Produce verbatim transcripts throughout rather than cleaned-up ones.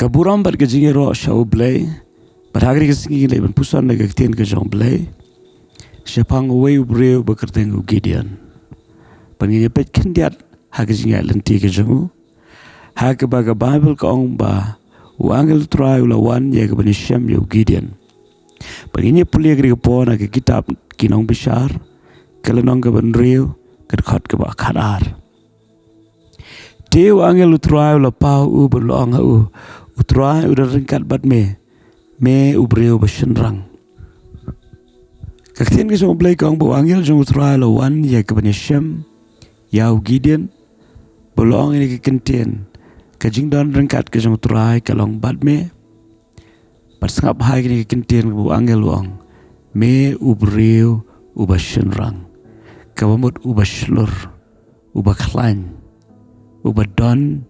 Ka burom bad ka jingïaroh sha U Blei. Bad ha kane ka sngi ngi leit ban puson na ka ktien ka jong U Blei shaphang uwei u briew ba kyrteng u Gideon. Bad ngin ïa peit khyndiat ha ka jingïaid lynti ka jong u, ha kaba ka Baibl ka ong ba u angel U Trai u la wan ïa ka ban ïashem ïa u Gideon. Bad ngin ïa pule ka dei ka por na ka kitab Ki Nongbishar, ka lynnong kaba hynriew, ka dkhot kaba khatar. Te u angel U Trai u la paw u bad u la ong ha u, U Trai u don ryngkat bad me, me u briew ba shynrang. Ka ktien ka jong U Blei ka ong ba u angel jong U Trai u la wan ïa ka ban ïashem ïa u Gideon, ba u la ong ïa ka kyntien, ka jingdon ryngkat ka jong U Trai ka long bad me. Bad sngap ha kane ka kyntien kaba u angel u ong, me u briew uba shynrang, kaba mut uba shlur, uba khlaiñ, uba don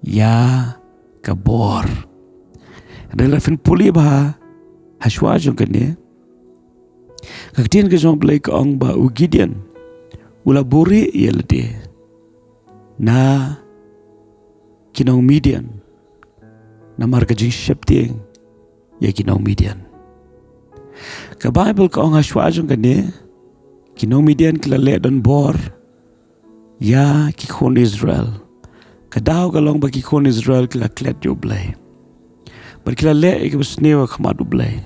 ïa ka bor. Hynrei lada phin pule bha ha shuwa jong kane, ka ktien ka jong U Blei ka ong ba u Gideon u la buhrieh ïa lade na ki nong Midian, namar ka jingsheptieng ïa ki nong Midian. Ka Baibl ka ong ha shuwa jong kane, ki nong Midian ki la leh donbor ïa ki khun Israel. Ka daw ka long ba ki khun Israel ki la klet ïa U Blei, bad ki la leh ïa kaba sniew ha khmat U Blei.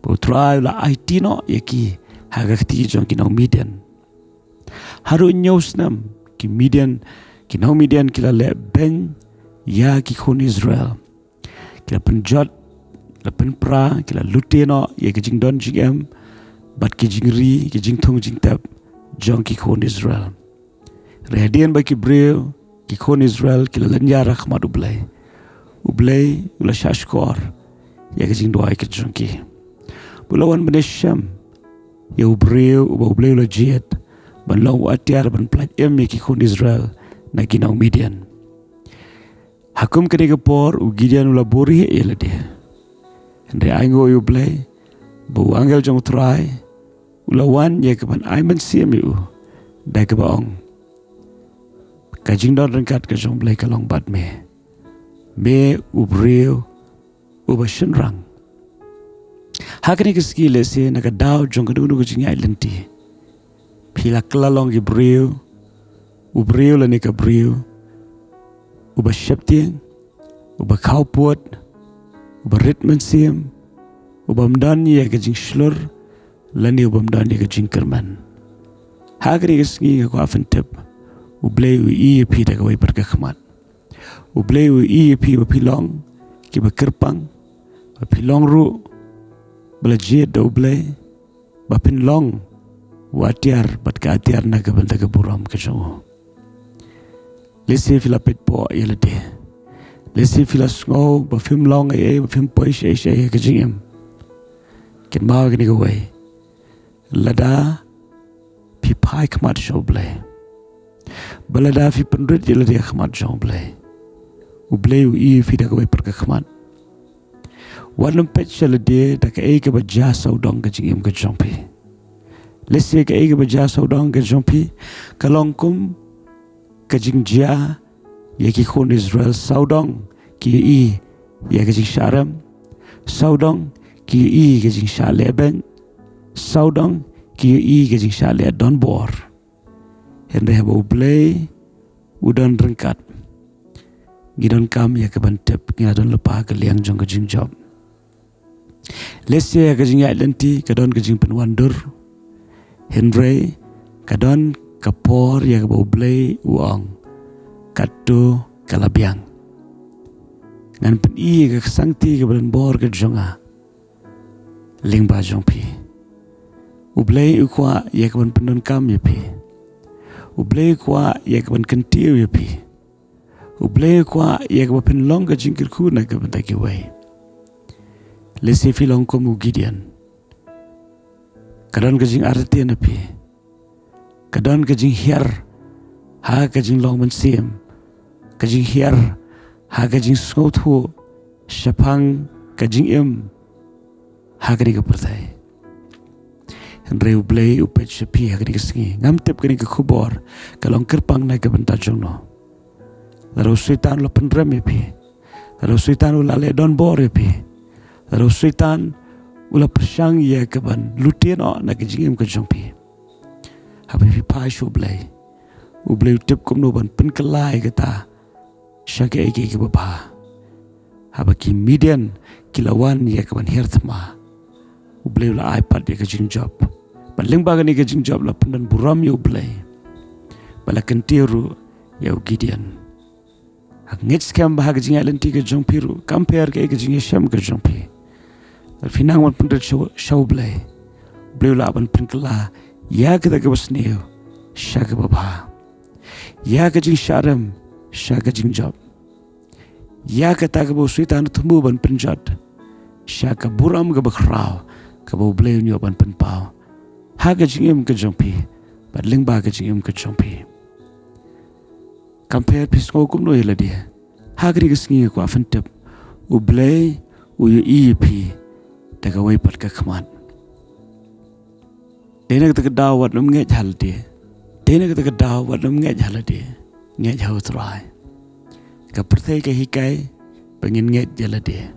Ba U Trai u la aiti noh ïa ki ha ka kti jong ki nong Midian. Haduh hynñiew snem, ki Midian, ki nong Midian ki la leh beiñ ïa ki khun Israel. Ki la pynjot, la pynpra, ki la lute noh ïa ka jingdon jingem bad ki jingri, ki jingthung jingtep jong ki khun Israel. Hynrei hadien ba ki briew, ki khun Israel ki la lynñiar ha khmat U Blei, U Blei u la shahshkor ïa ka jingduwai ka jong ki. Ba u la wan ban ïashem ïa u briew uba U Blei u la jied ban long u atiar ban pyllait im ïa ki khun Israel na ki nong Midian. Ha kum kane ka por u Gideon u la buhrieh ïa lade. Hynrei ainguh ïa U Blei ba u angel jong U Trai u la wan ïa ka ban ai mynsiem ïa u, da kaba ong, ka jingdon ryngkat ka jong U Blei ka long bad me, me u briew uba shynrang. Ha kane ka sngi lehse na ka daw jong kano kano ka jingïaid lynti, phi la kylla long ki briew, u briew lane ka briew uba sheptieng, uba khawpud, uba rit mynsiem, ubym don ïa ka jingshlur lane ubym don ïa ka jingkyrmen. Ha kane ka sngi nga kwah phin tip, U Blei u ïohi ïa phi da kawei pat ka khmat. U Blei u ïohi ïa phi ba phi long kiba kyrpang, ba phi long ruh ba la jied da U Blei, ba phin long u atiar bad ka atiar na ka bynta ka burom ka jong u. Lehse phi la peit poh ïa lade. Lehse phi la sngew ba phim long ei ei, ba phim poi shaei shaei ha ka jingim. Kynmaw kane kawei. Lada phi phai khmat sha U Blei, ba lada phi pynrit ïa lade ha khmat jong U Blei, U Blei u ïohi ïa phi da kawei pat ka khmat. Wat nym peit sha lade da kaei kaba jia sawdong ka jingim ka jong phi. Lehse kaei kaba jia sawdong ka jong phi ka long kum ka jingjia ïa ki khun Israel. Sawdong ki ïohi ïa ka jingshah rem, sawdong ki ïohi ïa ka jingshah leh beiñ, sawdong ki ïohi ïa ka jingshah leh donbor. Hynrei haba U Blei u don ryngkat, ngi donkam ïa ka ban tip, ngi la don lypa ka liang jong ka jingjop. Lehse ha ka jingïaid lynti ka don ka jingpynwandur, hynrei ka don ka por ïa kaba U Blei u ong, katto ka la biang. Ngan pyni ïa ka ksangti kaba donbor ka jong nga lyngba jong phi. U Blei u kwah ïa ka ban pyndonkam ïa phi. U Blei u kwah ïa ka ban kyntiew ïa phi. U Blei u kwah ïa kaba phin long ka jingkyrkhu na ka bynta kiwei. Lehse phi long kum u Gideon. Ka don ka jingartatien ha phi. Ka don ka jinghiar ha ka jinglong mynsiem, ka jinghiar ha ka jingsngewthuh shaphang ka jingim ha kane ka pyrthei. Hynrei U Blei u peit sha phi ha kane ka sngi. Ngam tip kane ka khubor ka long kyrpang na ka bynta jongno. Lada u Soitan u la pynrem ïa phi, Lada u Soitan u la leh donbor ïa phi, lada u Soitan u la pyrshang ïa ka ban lute noh na ka jingim ka jong phi, haba phi phai sha U Blei, U Blei u tip kumno ban pynkylla ïa kata sha kaei kaei kaba bha. Haba ki Midian ki la wan ïa ka ban hiar thma, U Blei u la ai pat ïa ka jingjop. Bad lyngba kane ka jingjop la pyndonburom ïa U Blei, bad la kyntiew ruh ïa u Gideon. Nga ngeit skhem ba ha ka jingïaid lynti ka jong phi ruh, kam pher kaei ka jingïashem ka jong phi, lada phi nang ban pynrit sha, sha U Blei, U Blei u lah ban pynkylla ïa kata kaba sniew sha kaba bha, ïa ka jingshah rem sha ka jingjop, ïa kata kaba u Soitan u thmu ban pynjot sha ka burom kaba khraw kaba U Blei un ïoh ban pynpaw ha ka jingim ka jong phi bad lyngba ka jingim ka jong phi. Kam pher phi sngew kumno ïa lade, ha kane ka sngi nga kwah phin tip, U Blei u ïohi ïa phi da kawei pat ka khmat. Dei na kata ka daw wat nym ngeit ha lade. Dei na kata ka daw wat nym ngeit ha lade. Ngeit ha U Trai. Ka pyrthei ka hikai ba ngin ngeit ïa lade.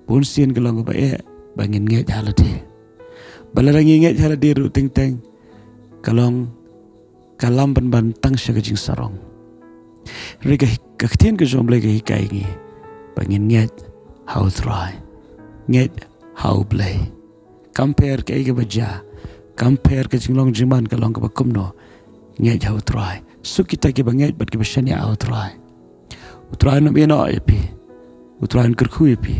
Bunsien ka long kaba eh ba ngin ngeit ha lade. Bad lada ngi ngeit ha lade ruh teng teng, ka long ka lam ban ban tang sha ka jingsarong. Hynrei ka, ka ktien ka jong U Blei ka hikai ngi ba ngin ngeit ha U Trai. Ngeit ha U Blei. Kam pher kaei kaba jia, kam pher ka jinglong jingman ka long kaba kumno, ngeit ha U Trai. Suk kita kiba ngeit bad kiba shaniah ha U Trai. U Trai un ïehnoh ïa phi. U Trai un kyrkhu ïa phi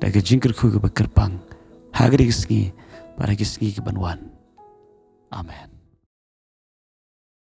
da ka jingkyrkhu kaba kyrpang ha kane ka sngi bad ha ki sngi ki ban wan. Amen.